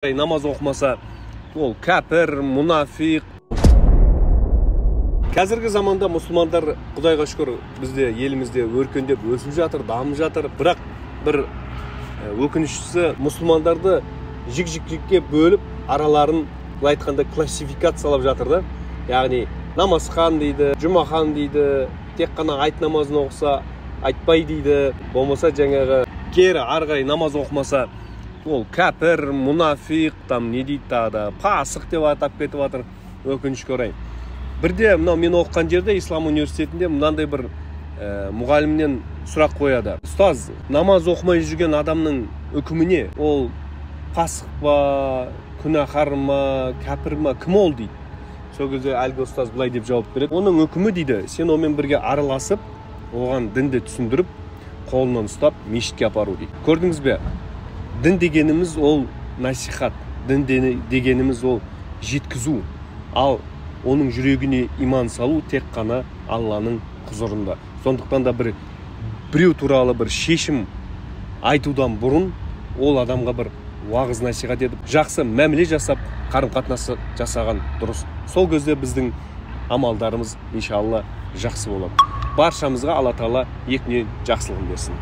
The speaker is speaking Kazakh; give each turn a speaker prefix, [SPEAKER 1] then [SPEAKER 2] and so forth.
[SPEAKER 1] Намаз оқымаса, ол кәпір, мұнафиқ. Қазіргі заманда мұсылмандар, Құдайға шүкір, бізде елімізде өркендеп өсіп жатыр, дамып жатыр. Бірақ бір өкініштісі, мұсылмандарды жік-жікке бөліп, араларын былай айтқанда классификациялап жатыр да. Яғни намазхан дейді, жұмахан дейді, тек қана айт намазын оқыса, айтпай дейді, болмаса жаңағы кері ары қарай намаз оқымаса, ол кәпір, мұнафиқ, там не дейді тағы да, пасық деп атап кетіп жатыр, өкінішке орай. Бірде мынау мен оқыған жерде, Ислам университетінде мынандай бір мұғалімнен сұрақ қояды. Ұстаз, намаз оқымай жүрген адамның үкімі не? Ол пасық па, күнәһар ма, кәпір ма, кім ол дейді. Сол кезде әлгі ұстаз былай деп жауап береді. Оның үкімі дейді, сен онымен бірге араласып, оған дінді түсіндіріп, қолынан ұстап, мешітке апару дейді. Көрдіңіз бе? Дін дегеніміз ол насихат, дін дегеніміз ол жеткізу. Ал оның жүрегіне иман салу тек қана Алланың құзырында. Сондықтан да біреу туралы бір шешім айтудан бұрын ол адамға бір уағыз насихат етіп, жақсы мәміле жасап, қарым-қатынасы жасаған дұрыс. Сол кезде біздің амалдарымыз иншалла жақсы болады. Баршамызға Алла Тағала екінен жақсылығын берсін.